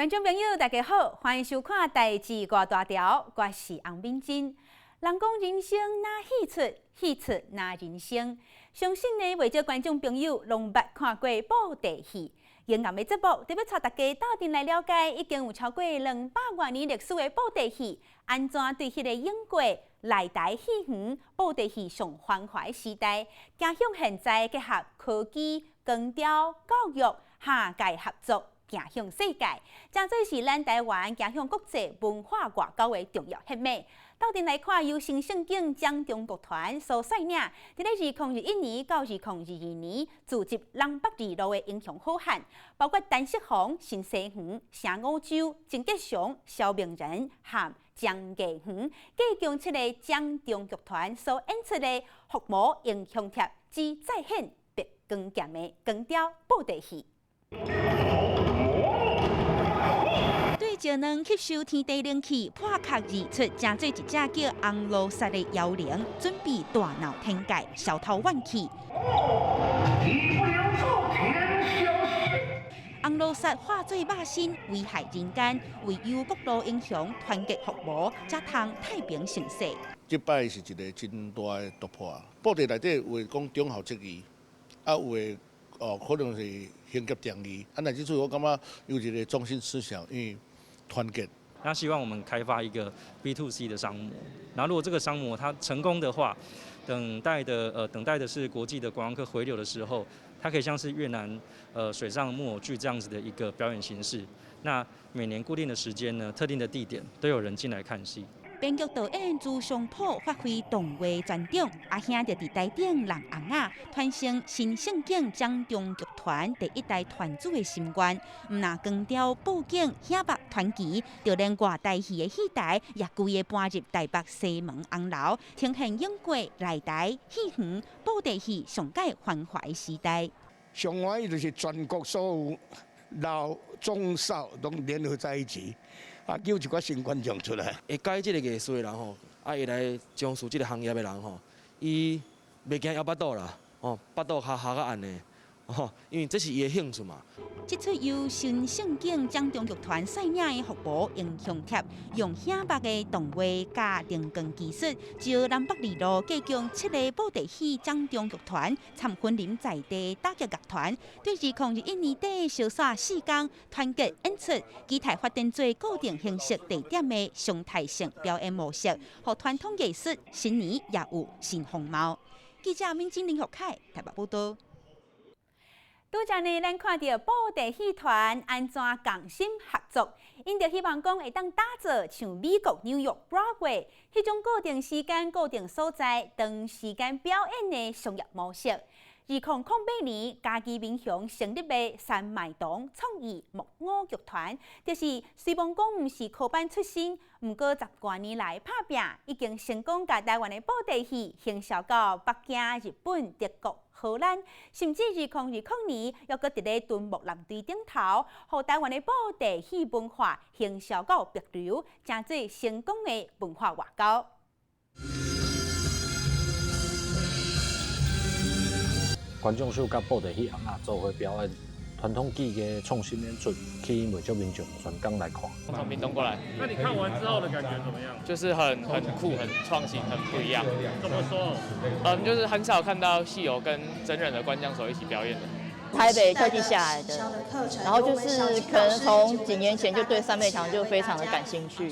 觀眾朋友，大家好，歡迎收看《代誌外大條》，我是洪敏珍。人講人生若戲出，戲出若人生。相信呢，袂少觀眾朋友攏捌看過布袋戲。今暗的節目，特別帶大家鬥陣來了解已經有超過200外年歷史的布袋戲，按怎對彼個英國內台戲園布袋戲上繁華的時代，走向現在結合科技、光雕、教育、跨界合作，走向世界，誠做是咱台灣走向國際文化外交的重要笏碼。鬥陣來看由新勝景掌中劇團所率領，佇咧2021年到2022年，組織南北二路的英雄好漢，包括陳世鴻、陳西園、成五洲、曾吉祥、蕭明仁和張藝園，計共七个掌中劇團所演出的《伏魔英雄帖之再現白光劍》的光雕布袋戲。對石卵吸收天地靈氣，破殼而出，成做一隻叫紅羅剎的妖靈，準備大鬧天界，消偷怨氣。紅羅剎化做肉身，危害人間，唯有各路英雄團結伏魔，才通太平盛世。這擺是一個真大的突破。布袋內底有的講忠孝節義，啊有的哦可能是行俠仗義。啊，但這次我感覺有一個中心思想，因為團結。那希望我們開發一個 B to C 的商模，然後如果這個商模它成功的話，等待的是國際的觀光客回流的時候，它可以像是越南水上木偶劇這樣子的一個表演形式。那每年固定的時間呢，特定的地點都有人進來看戲。編劇導演朱松璞發揮動畫專長，阿兄就佇台頂弄尪仔，傳承新勝景掌中劇團第一代團主的心願。毋但光雕布景、響目傳奇，就連外台戲的戲台也規个搬入台北西門紅樓，呈現英國內台戲園布袋戲上蓋繁華的時代。上歡喜就是全國所有老中少攏聯合在一起。啊，叫一寡新觀眾出來。會佮意這个藝術的人吼，啊，會來從事這个行業的人吼，伊袂驚枵腹肚啦，吼，腹肚較較較按的，吼，因為這是伊的興趣嘛。這齣由新勝景掌中劇團率領的伏魔英雄帖，用響目的動畫佮燈光技術，招南北二路計共七个布袋戲掌中劇團參分林在地打擊樂團，對2021年底相煞4工團結演出，期待發展做固定形式地點的常態性表演模式，予傳統藝術新年也有新風貌。記者敏晶林玉凱台北報道。拄才呢，咱看著布袋戲團按怎仝心合作，𪜶就希望講會當打造像美國紐約 Broadway 彼種固定時間、固定所在、長時間表演的商業模式。2008年，嘉義民雄成立的山脈堂創意木偶劇團，就是雖罔講毋是科班出身，毋過10外年來拍拚，已經成功共台灣的布袋戲行銷到北京、日本、德國、荷蘭，甚至2020年，猶閣佇咧敦睦艦隊頂頭，予台灣的布袋戲文化行銷到帛琉，成做成功的文化外交。觀眾秀佮布袋戲尪仔做伙表演，傳統技藝創新演出，吸引袂少民眾專工來看。從屏東過來。那你看完之後的感覺怎麼樣？就是很酷、很創新、很不一樣。怎麼說？嗯，就是很少看到戲偶跟真人的觀將手一起表演的。台北特地下來的，然後就是可能從幾年前就對三昧堂就非常的感興趣，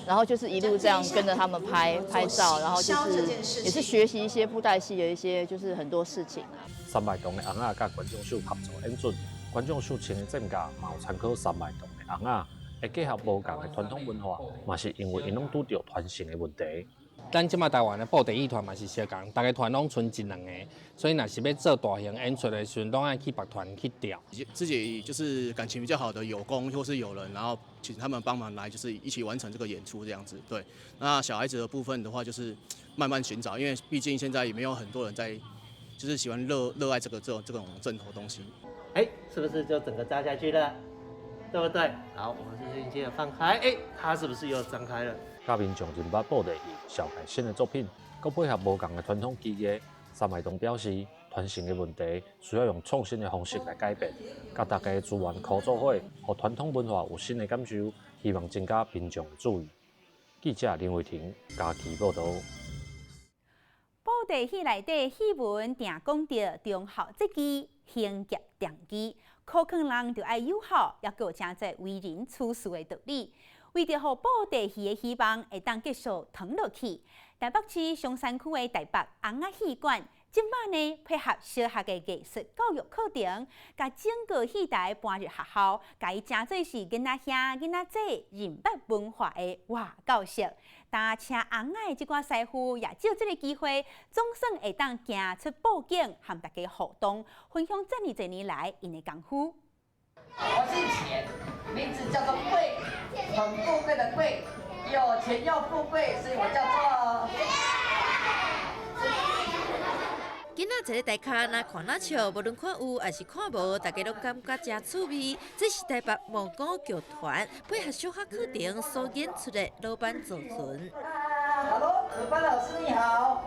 然後就是一路這樣跟着他們拍拍照，然後就是也是學習一些布袋戲的一些就是很多事情。三麥堂的尪仔佮觀眾秀合作演出，觀眾秀穿的戰甲嘛有參考三麥堂的尪仔，會結合無仝的傳統文化，嘛是因為𪜶攏拄著傳承的問題。咱這馬台灣的布袋戲團嘛是相仝，逐个團攏賰一兩個，所以若是欲做大型演出的時陣，攏愛去別團去調。自己就是感情比較好的友工或是友人，然後請他們幫忙來，就是一起完成這個演出這樣子。對，那小孩子的部分的話，就是慢慢尋找，因為畢竟現在也沒有很多人在，就是喜歡熱愛這種陣頭東西。哎，是不是就整個扎下去了？對不對？好，我們是輕輕的放開，哎，它是不是又張開了？佮民眾認捌布袋戲、紹介新的作品，閣配合無仝的傳統技藝，三麥堂表示，传承的问题，需要用创新的方式来改变，佮大家资源合做伙，予传统文化有新的感受，希望增加民众的注意。记者林慧婷嘉义报道。布袋戏内底戏文定讲著忠孝节义、兴业重义，苦劝人著爱友好，犹阁有诚济为人处事的道理。为著予布袋戏的希望会当继续传落去，台北市松山区的台北尪仔戏馆，这摆呢配合小学的艺术教育课程，共整个戏台搬入学校，共伊成做是囡仔兄、囡仔姊认捌文化的活教室。担车尪仔的这寡师傅也藉这个机会，总算会当行出布景，和大家互动，分享這爾濟年來𪜶的功夫。我姓錢，名字叫做貴，很富貴的貴，有錢又富貴，所以我叫做。囡仔坐咧台跤，若看若笑，無論看有抑是看無，大家攏感覺誠趣味。這是台北木偶劇團配合小學課程所演出的魯班造船。 Hello，魯班老師你好，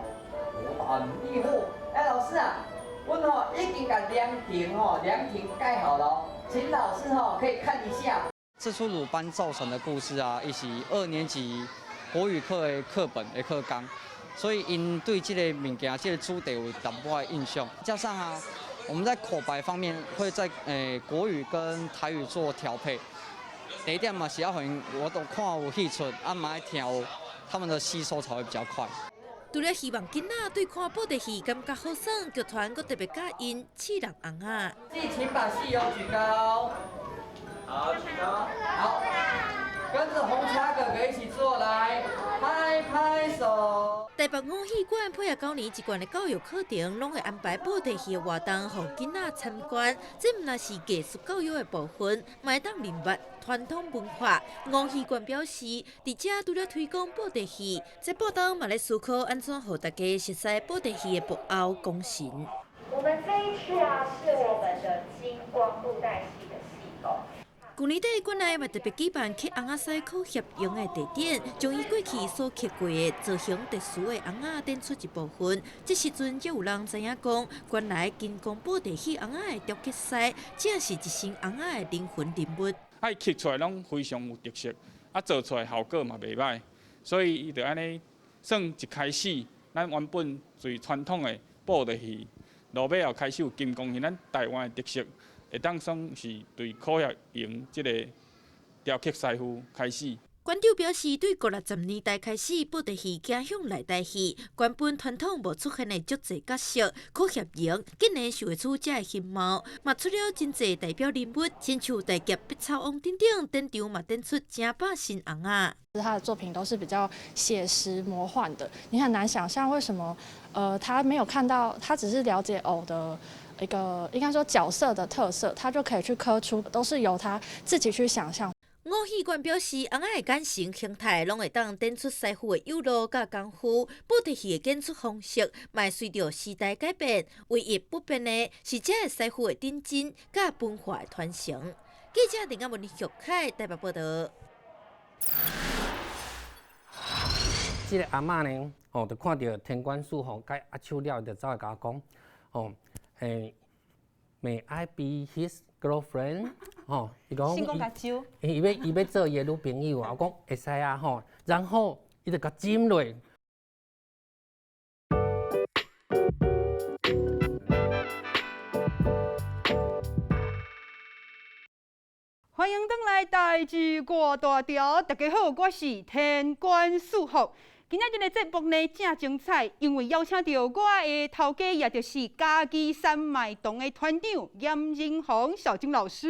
我很厲害。哎，老師啊，阮吼已經共涼亭吼涼亭蓋好了，請老師吼可以看一下。這齣魯班造船的故事啊，伊是二年級國語課的課本的課綱。所以，𪜶對這個物件、這個主題有淡薄仔印象。加上啊，我們在口白方面會在國語跟台語做調配。第一點嘛是要予𪜶我都看有戲出，啊嘛愛聽有，他們的吸收才會比較快。除了希望囡仔對看布袋戲感覺好耍，劇團閣特別教𪜶試人尪仔。請把戲油舉高，好，舉高，好，跟着紅茶哥哥一起做來，拍拍手。台北五戲館配合九年一貫的教育課程，攏會安排布袋戲的活動，予囡仔參觀。這毋但是藝術教育的部分，嘛會當認捌傳統文化。五戲館表示，佇遮除了推廣布袋戲，這布東嘛咧思考按怎予大家熟悉布袋戲的幕後功臣。我們這一區啊，是我們的金光布袋戲的戲偶。舊年底，館內嘛特別舉辦刻尪仔師考協用的地點，將伊過去所刻過的造型特殊的尪仔展出一部分。這時陣才有人知影講，原來金光布袋戲尪仔的雕刻師，正是一身尪仔的靈魂人物。啊，伊刻出來攏非常有特色，啊，做出來效果嘛袂䆀，所以伊就按呢算一開始，咱原本最傳統的布袋戲，落尾後開始有金光戲，咱台灣的特色。會當算是對考協用這個雕刻師傅開始。館長表示，對五六十年代開始，布袋戲走向內台戲，原本傳統無出現的足濟角色，考協用竟然想會出這个形貌，嘛出了真濟代表人物，親像大俠百草王等等，登場嘛展出成百新尪仔。他的作品都是比較寫實魔幻的，你很難想象為什麼，他沒有看到，他只是了解偶的一個應該說角色的特色，他就可以去刻出，都是由他自己去想象。五戲館表示，尪仔的眼神形態攏會當展出師傅的有路佮功夫，布袋戲的演出方式嘛會隨著時代改變，唯一不變的是這个師傅的認真佮文化的傳承。記者林亞文、玉凱台北報道。這個阿嬤呢，吼，就看著天官賜福，共伊握手了，就走來共我講，吼，May I be his girlfriend？吼，伊講，伊欲做伊的女朋友啊，我講會使啊，吼，然後伊就共斟落。歡迎轉來代誌過大條，大家好，我是天官賜福。今仔日的節目呢，誠精彩，因為邀請著我的頭家，也就是嘉義三麥堂的團長嚴仁宏小金老師。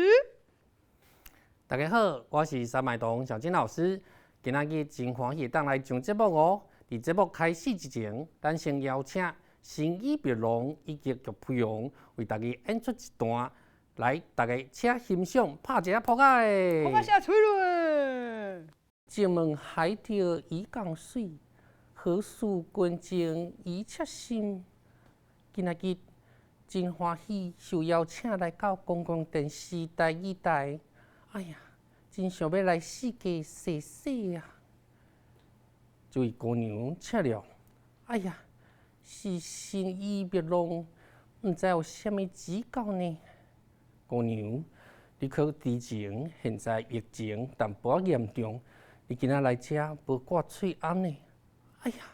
大家好，我是三麥堂小金老師。今仔日真歡喜當來上節目哦。佇節目開始之前，咱先邀請新宇白龍以及玉培榮為大家演出一段。來，大家請欣賞，拍一下噗仔。噗仔聲吹落。借問海潮已降水，何事軍情已切心？今仔日真歡喜受邀請來到公共電視台語台。哎呀，真想欲來四界踅踅啊！這位姑娘請了，哎呀，是神醫滅龍，毋知有啥物指教呢？姑娘，你去之前，現在疫情淡薄仔嚴重，你今仔來遮無掛喙罨呢？哎呀，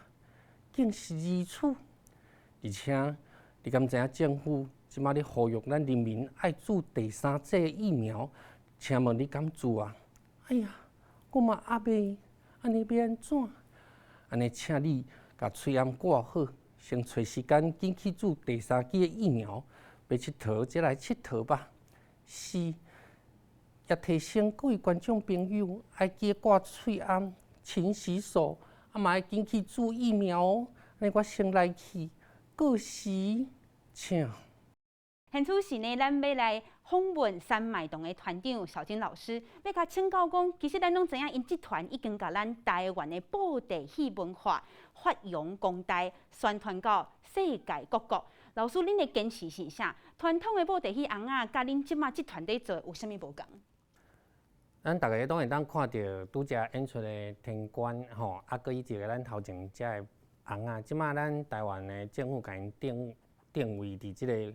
竟是如此！而且你敢知影政府這馬咧呼籲咱人民愛注第三劑疫苗？請問你敢注啊？哎呀，我嘛猶未，按呢欲按怎？按呢，請你共喙罨掛好，先揣時間緊去注第三劑的疫苗，欲𨑨迌則來𨑨迌吧。是，也提醒各位觀眾朋友，愛記得掛喙罨、勤洗手，啊嘛愛緊去注疫苗哦。按呢我先來去，過時，請。現此時呢，咱欲來訪問山麥堂的團長小金老師，欲共請教講，其實咱攏知影，𪜶這團已經共咱台灣的布袋戲文化發揚光大，宣傳到世界各國。老師，恁的堅持是啥？傳統的布袋戲尪仔，佮恁這馬這團咧做有啥物無仝？咱逐个攏會當看著拄才演出的天官吼，啊，閣以一個咱頭前遮的尪仔，這馬咱台灣的政府共𪜶定位佇這个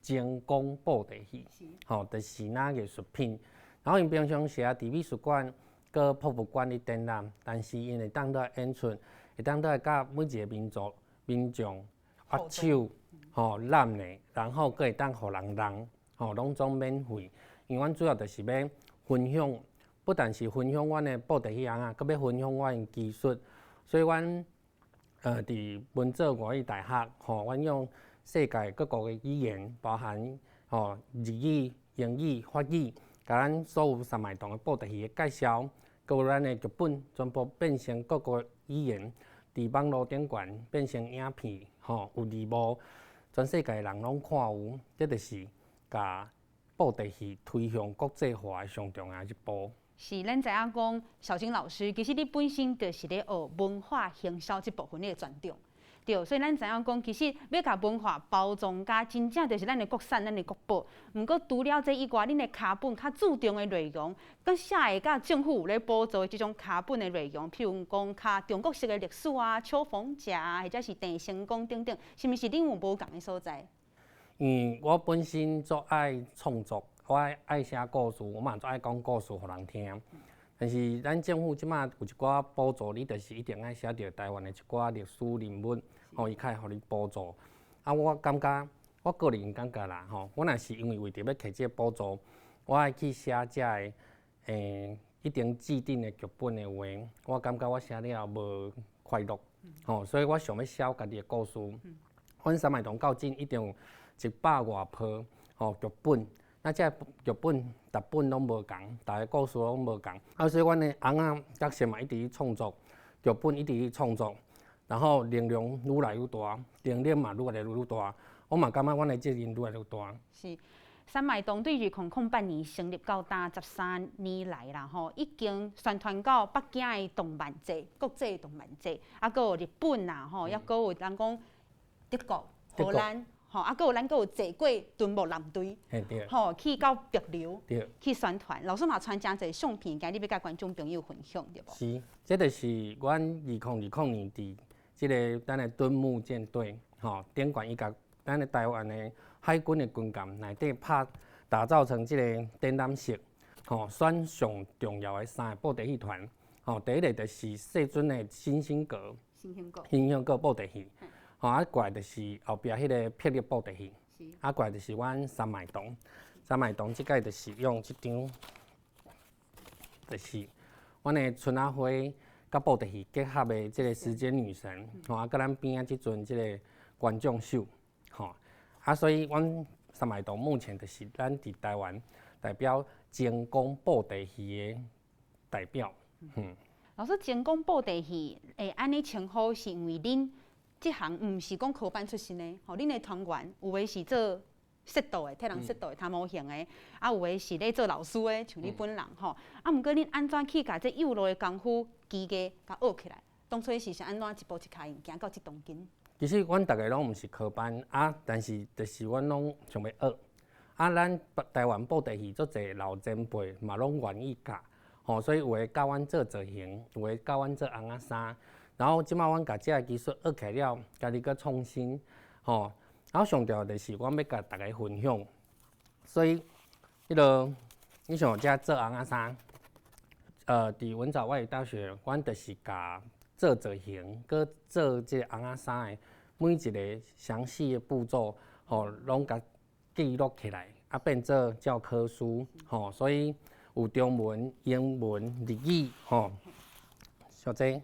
精工布袋戲，吼，就是那藝術品。然後𪜶平常時啊，佇美術館、閣博物館咧展覽，但是𪜶會當來演出，會當來佮每一个民族民眾握手，吼攬咧，然後閣會當予人弄，吼，攏總免費。因為阮主要就是欲分享，不但是分享阮的布袋戲尪仔，閣欲分享阮的技術。所以阮佇文藻外語大學，吼，阮用世界各國的語言，包含吼日語、英語、法語，共咱所有三麥堂的布袋戲的介紹，閣有咱的劇本，全部變成各國語言，佇網路頂懸變成影片，吼有字幕，全世界的人攏看有，這就是共布袋戲推向國際化的上重要一步。是，咱知影講，小金老師，其實你本身就是咧學文化行銷這部分的專長。對，所以咱知影講，其實欲共文化包裝，佮真正就是咱的國產、咱的國寶。毋過除了這以外，恁的腳本較注重的內容，佮寫的佮政府有咧補助的這種腳本的內容，譬如講較中國式的歷史啊、丘逢甲啊，或者是鄭成功等等，是毋是恁有無仝的所在？因為我本身足愛創作，我愛寫故事，我嘛足愛講故事予人聽。但是咱政府這馬有一寡補助，你就是一定愛寫著台灣的一寡歷史人物，吼，伊較會予你補助。啊，我感覺，我個人感覺啦，吼，我若是因為為著欲摕這個補助，我愛去寫這个，一定制定的劇本的話，我感覺我寫了無快樂，吼，所以我想欲寫我家己的故事。阮三麥堂到今已經有一百外部吼劇本。啊，這劇本逐本攏無仝，逐个故事攏無仝。啊，所以阮的尪仔角色嘛一直去創作，劇本一直去創作，然後能量愈來愈大，能力嘛愈來愈大。我嘛感覺阮的責任愈來愈大。是，三麥堂對2008年成立到今13年來啦，吼，已經宣傳到北京的動漫節、國際動漫節，啊，閣有日本啦，吼，抑閣有人講德國、荷蘭。吼，啊，閣有咱閣有坐過敦睦艦隊，吼，去到帛琉去宣傳。老師嘛傳誠濟相片，今日欲共觀眾朋友分享，對無？是，這就是阮2020年佇這个咱的敦睦艦隊，吼，頂懸伊共咱的台灣的海軍的軍艦內底拍打造成這个展覽室，吼，選上重要的三个布袋戲團，吼，第一个就是世尊的新興閣，新興閣布袋戲。吼，啊，過來就是後壁彼个霹靂布袋戲，啊，過來就是阮三麥堂，三麥堂這擺就是用這張，就是阮的春仔花佮布袋戲結合的這个時間女神，吼，啊，佮咱邊仔這尊這个觀眾秀，吼，啊，所以阮三麥堂目前就是咱佇台灣代表精工布袋戲的代表，嗯。老師，精工布袋戲會按呢稱呼，是因為恁這行毋是講科班出身的，吼，恁的團員有的是做攝導的，替人攝導的，頭毛型的，啊，有的是咧做老師的，像你本人吼，啊，毋過恁按怎去共這幼路的功夫技藝共學起來？當初是按怎一步一跤印行到這當間？其實阮逐个攏毋是科班啊，但是就是阮攏想欲學。啊，咱台灣布袋戲足濟老前輩嘛攏願意教，吼，所以有的教阮做造型，有的教阮做尪仔衫。然後這馬阮共這个技術學起來了，家己閣創新，吼，然後上重要就是阮欲共大家分享，所以彼个你像遮做尪仔衫，佇文藻外語大學，阮就是共做造型，閣做這个尪仔衫的每一个詳細的步驟，吼，攏共記錄起來，啊，變做教科書，吼，所以有中文、英文、日語，吼，小這。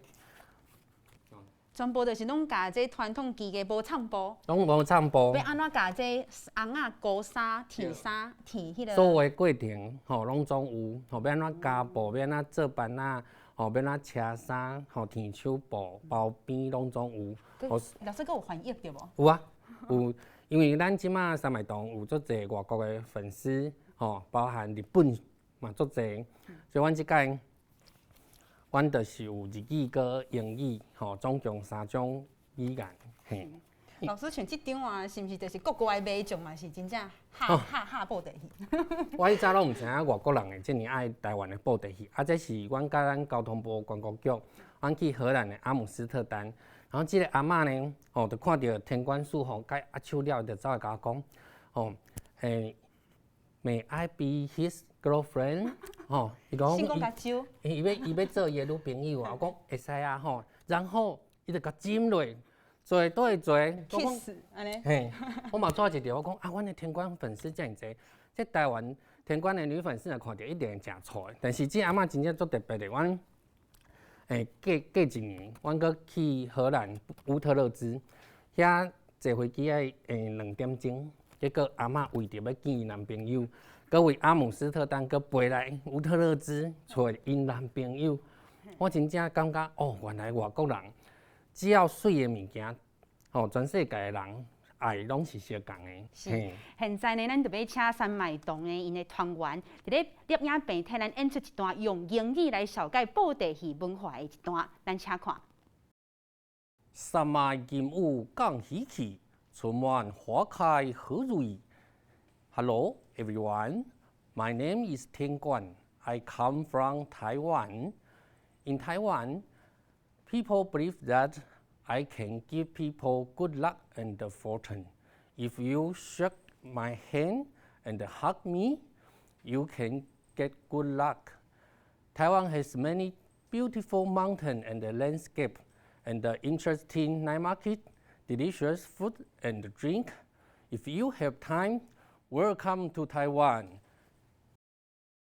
全部就是攏共這傳統技藝無藏步，攏無藏步。欲按怎共這尪仔高衫、鐵衫、鐵彼个。所有的過程，吼，攏總有，吼，欲按怎加布，欲按怎做挽仔，吼，欲按怎車衫，吼，鐵手布、包邊，攏總有。老師閣有翻譯對無？有啊，有，因為咱這馬三麥堂有足濟外國的粉絲，吼，包含日本嘛足濟，所以阮這擺。阮就是有日語閣英語，吼，總共三種語言，嘿。老師像這張啊，是毋是就是國外的民眾嘛？是真正哈哈哈布袋戲。我以前攏毋知影外國人會遮爾愛台灣的布袋戲，啊，這是阮佮咱交通部觀光局，阮去荷蘭的阿姆斯特丹，然後這个阿嬤呢，吼，就看著天官賜福，共握手了，就走來共我講，吼，May I be his girlfriend？吼，伊講，伊欲做伊的女朋友啊，我講會使啊，吼，然後伊就共親落，坐佗會坐，kiss 按呢？嘿，我嘛抓一著，我講啊，阮的天官粉絲遮爾濟，這台灣天官的女粉絲若看著一定會誠𤆬的。但是這阿嬤真正足特別的，阮過過一年，阮閣去荷蘭烏特勒支，遐坐飛機愛2點鐘，結果阿嬤為著欲見伊男朋友，閣為阿姆斯特丹閣飛來烏特勒支揣𪜶男朋友，我真正感覺哦，原來外國人只要媠的物件，吼，全世界的人愛攏是相仝的。是，現在呢，咱就欲請三麥堂的𪜶的團員，佇咧攝影棚替咱演出一段用英語來紹介布袋戲文化的一段，咱請看。三麥金雨降喜氣，春暖花開好如意。Hello everyone, my name is Tian Guan. I come from Taiwan. In Taiwan, people believe that I can give people good luck and fortune. If you shake my hand and hug me, you can get good luck. Taiwan has many beautiful mountains and landscape and interesting night market, delicious food and drink. If you have time, welcome to Taiwan.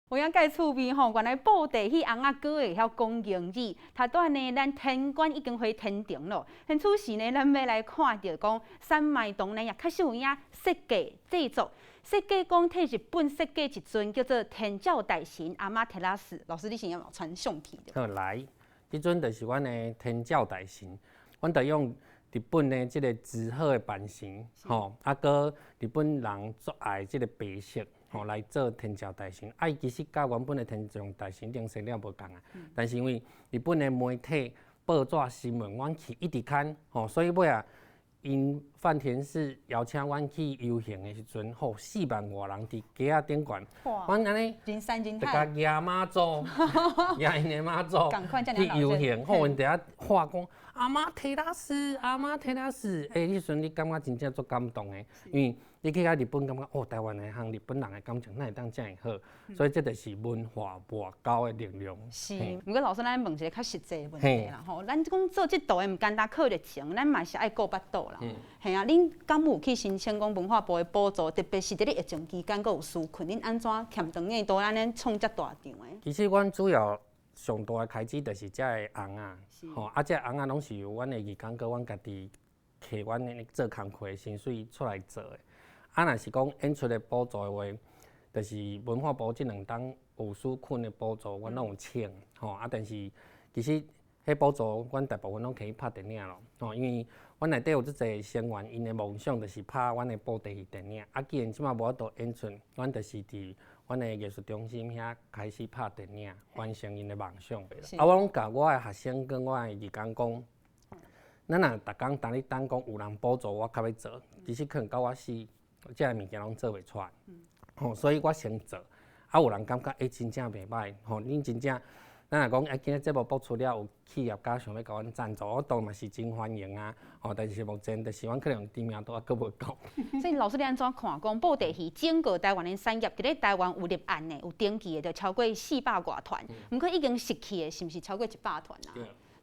有影蓋趣味吼，原來布袋戲尪仔閣會曉講英語。頭拄仔呢，咱天官已經回天庭咯。現此時呢，咱欲來看著講三麥堂呢，也確實有影設計製作。設計講替日本設計一尊叫做天照大神阿媽特拉斯。老師，你是有傳相片？好來，這尊就是阮的天照大神，阮就用日本的這个織好的版型，吼，啊，閣日本人足愛這个白色，吼，來做天照大神。啊，伊其實佮原本的天照大神頂色料無仝啊，但是因為日本的媒體報紙新聞，阮去一直刊，吼，所以尾仔𪜶飯田市邀請阮去遊行的時陣，吼，4萬外人佇街仔頂懸，阮按呢，人山人海，就共舉媽祖，舉𪜶的媽祖去遊行，吼，𪜶佇遐喊講阿媽提拉斯，阿媽提拉斯，欸，彼時陣你感覺真正足感動的，因為你去到日本感覺，哦，台灣的和日本人的感情哪會當遮爾好，所以這就是文化外交的力量。是，毋過老師，咱問一个較實際的問題啦，吼，咱講做這道的毋單單靠熱情，咱嘛是愛顧腹肚啦。嘿啊，恁敢有去申請講文化部的補助？特別是佇咧疫情期間，閣有紓困，恁按怎欠長硬刀按呢創遮大場的？其實阮主要上大的開支就是遮个尪仔，吼，啊，這尪仔攏是由阮的義工閣阮家己摕阮的做工課的薪水出來做的。啊，若是講演出的補助的話，就是文化部這兩冬有紓困的補助，阮攏有請，吼，啊，但是其實彼補助，阮大部分攏摕去拍電影咯，吼，因為阮內底有足濟成員，𪜶的夢想就是拍阮的布袋戲電影。啊，既然這馬無法度演出，阮就是佇阮的藝術中心遐開始拍電影，完成𪜶的夢想。啊，我攏共我的學生佮我的義工講，咱若逐工等咧等講有人補助我較欲做，其實可能到我死，這个物件攏做袂出來。吼，所以我先做，啊，有人感覺欸，真正袂䆀，吼，恁真正咱若講啊，今日節目播出了，有企業家想欲共阮贊助，我當嘛是真歡迎啊！吼，但是目前就是阮可能知名度猶閣無夠。所以老師你按怎看？講布袋戲整個台灣的產業，佇咧台灣有立案的、有登記的，就超過400外團。毋過已經失去的，是毋是超過100團啊？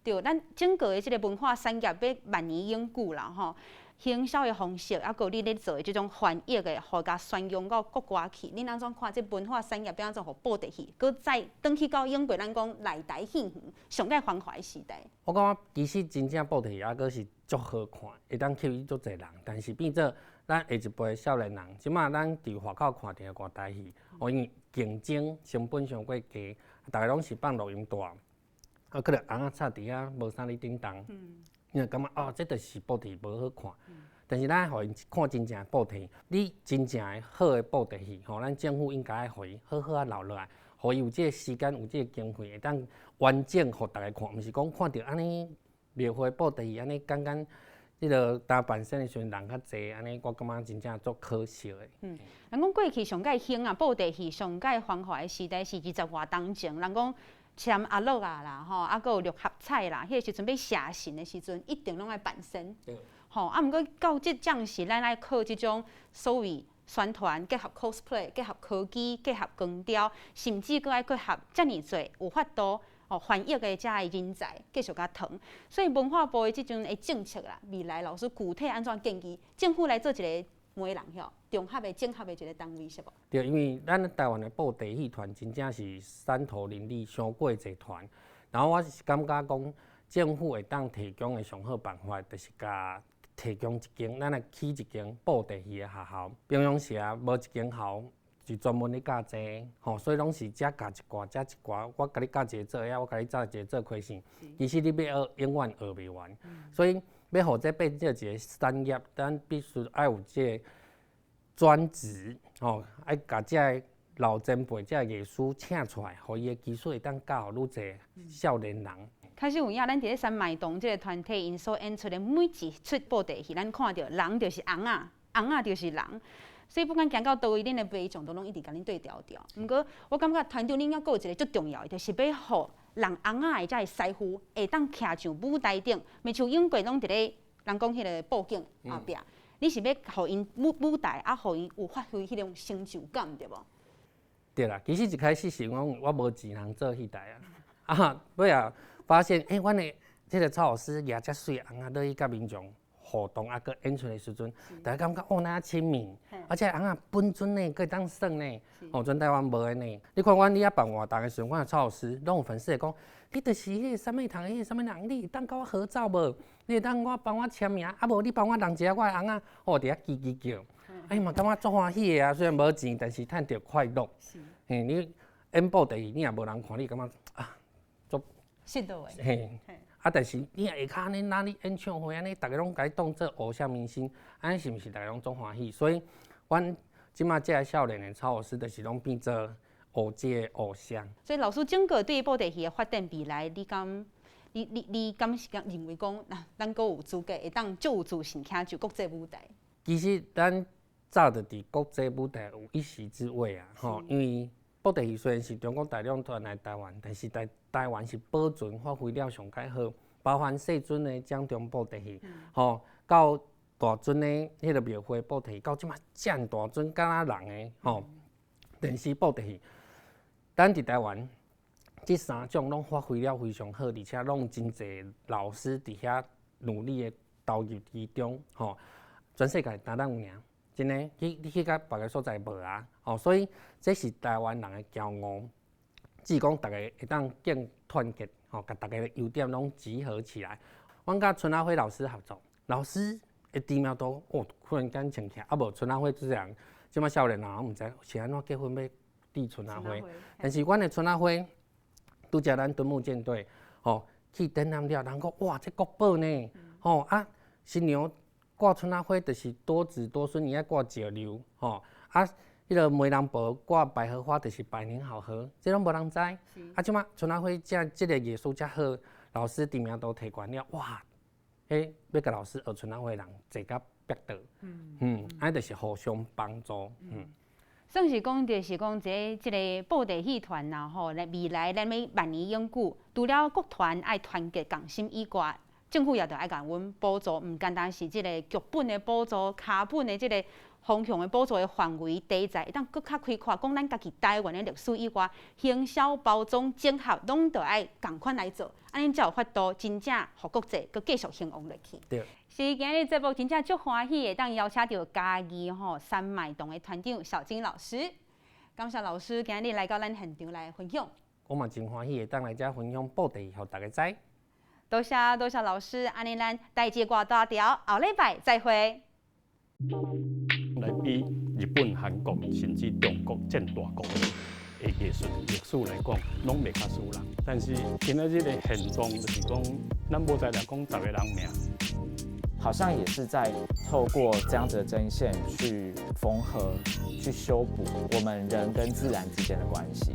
對，咱整個的這個文化產業欲萬年永久啦，吼。行銷的方式，猶閣你咧做的這種翻譯的，予共宣揚到國外去。恁按怎看這文化產業欲按怎予布袋戲，閣再轉去到永過咱講內台戲園上蓋繁華的時代？我感覺其實真正布袋戲猶閣是足好看，會當吸引足濟人。但是變做咱下一輩少年人，這馬咱佇外口看著的外台戲，哦，因為競爭成本傷過低，逐个攏是放錄音帶，啊，可能尪仔插佇遐無啥咧叮當。𪜶就感覺哦，這就是布袋戲無好看。但是咱予𪜶看真正布袋戲，你真正的好的布袋戲，吼，咱政府應該愛予伊好好仔留落來，予伊有這個時間，有這個經費，會當完整予逐个看，毋是講看著按呢廟會布袋戲按呢簡單，彼個大半生的時陣人較濟，按呢我感覺真正足可惜的。嗯，人講過去上蓋興啊，布袋戲上蓋繁華的時代是20外冬前，人講簽阿樂仔啦，吼，啊，閣有六合彩啦，彼个時陣欲邪神的時陣，一定攏愛扮仙。吼，啊，毋過到這陣時，咱愛靠這種所謂宣傳，結合 cosplay，結合科技，結合光雕，甚至閣愛結合遮爾濟有法度哦翻譯的遮个人才繼續共傳。所以文化部的這種的政策啦，未來老師具體按怎建議政府來做一个媒人吼，綜合的整合的一個單位是無？對，因為咱台灣的布袋戲團真正是山頭林立，傷過濟團。然後我是感覺講，政府會當提供的上好辦法，就是共提供一間，咱來起一間布袋戲的學校。平常時啊，無一間校是專門咧教這个，吼，所以攏是遮教一寡，遮一寡。我共你教一个做遐，我共你教一個做開線。其實你欲學永遠學袂完，所以欲予這變做一個產業，咱必須愛有這個專職，吼，愛共遮个老前輩、遮個藝師請出來，予伊的技術會當教予愈濟少年人。確實有影，咱佇咧三暝堂這个團體，𪜶所演出的每一齣布袋戲，咱看著人就是尪仔，尪仔就是人。所以不管行到佗位，恁的民眾都攏一直共恁對牢牢。毋過，我感覺團長恁猶閣有一個足重要的，就是欲予人尪仔的遮个師傅會當徛上舞台頂，親像永過攏佇咧人講彼个布景後壁。你是欲予𪜶舞台，啊，予𪜶有發揮彼種成就感，對無？對啦，其實一開始是講我無錢通做戲台啊，啊，尾仔發現，欸，阮的這个曹老師舉遮媠尪仔落去佮民眾互動，啊，閣演出的時陣，大家感覺哦，那親民，而且尪仔本尊呢，閣會當耍呢，哦，全台灣無的呢。你看阮佇遐辦活動的時陣，阮的曹老師攏有粉絲會講，你就是彼個啥物堂，彼個啥物人，你會當佮我合照無？你會當我幫我簽名，啊無你幫我認一下我的尪仔，哦，佇遐吱吱叫，哎嘛感覺足歡喜的啊！雖然無錢，但是趁著快樂。嘿，你演布袋戲，你若無人看，你感覺啊，足失落的。嘿，啊，但是你若下跤按呢，哪裡演唱會按呢，逐个攏共你當做偶像明星，按呢是毋是逐个攏足歡喜？所以，阮這馬這个少年的曹老師，就是攏變做學這个偶像。所以老師整個對布袋戲的發展未來，你敢？你你你敢是講認為講，咱閣有資格會當足有自信徛上國際舞台？其實咱早就佇國際舞台有一席之位啊！吼，因為布袋戲雖然是中國大陸傳來台灣，但是在台灣是保存發揮了上蓋好，包含細陣的掌中布袋戲，吼，到大陣的彼个廟會布袋戲，到這馬遮大陣敢若人的吼電視布袋戲，咱佇台灣。這三種攏發揮了非常好，而且攏真濟老師佇遐努力的投入其中，吼。全世界焦咱有爾，真的，去你去到別个所在無啊，吼。所以這是台灣人的驕傲，只講逐个會當更團結，吼，共逐个的優點攏集合起來。阮佮春阿輝老師合作，老師的知名度哦，忽然間衝起來，啊無春阿輝這人，這馬少年人攏毋知是按怎結婚欲戴春仔花，但是阮的春仔花。拄才咱敦睦艦隊吼去展覽了，人講哇，這國寶呢，吼啊新娘掛春仔花就是多子多孫，伊愛掛石榴吼啊，彼个媒人婆掛百合花就是百年好合，這攏無人知。啊，這馬春仔花這這个藝術遮好，老師知名度提懸了，哇，彼欲共老師學春仔花的人濟甲逼倒，嗯，按呢就是互相幫助，嗯。算是講，就是講這個布袋戲團呐吼，來未來咱欲萬年永久，除了各團愛團結共心以外，政府也著愛共阮補助，毋單單是這个劇本的補助、腳本的這个方向的補助的範圍題材，會當閣較開闊，講咱家己台灣的歷史以外，行銷、包裝、整合，攏著愛仝款來做，按呢才有法度真正予國際閣繼續興旺落去。對。是今日節目真正足歡喜，會當邀請著嘉義吼三麥堂的團長小金老師，感謝老師今日來到咱現場來分享。我嘛真歡喜會當來遮分享布袋戲，予大家知。多謝多謝老師，按呢咱代誌偌大條，後禮拜再會。來比日本、韓國甚至中國戰大國的藝術歷史來講，攏袂較輸人。但是今仔日的現狀就是講，咱無才掠講十個人命。好像也是在透過這樣子的針線去縫合、去修補我們人跟自然之間的關係。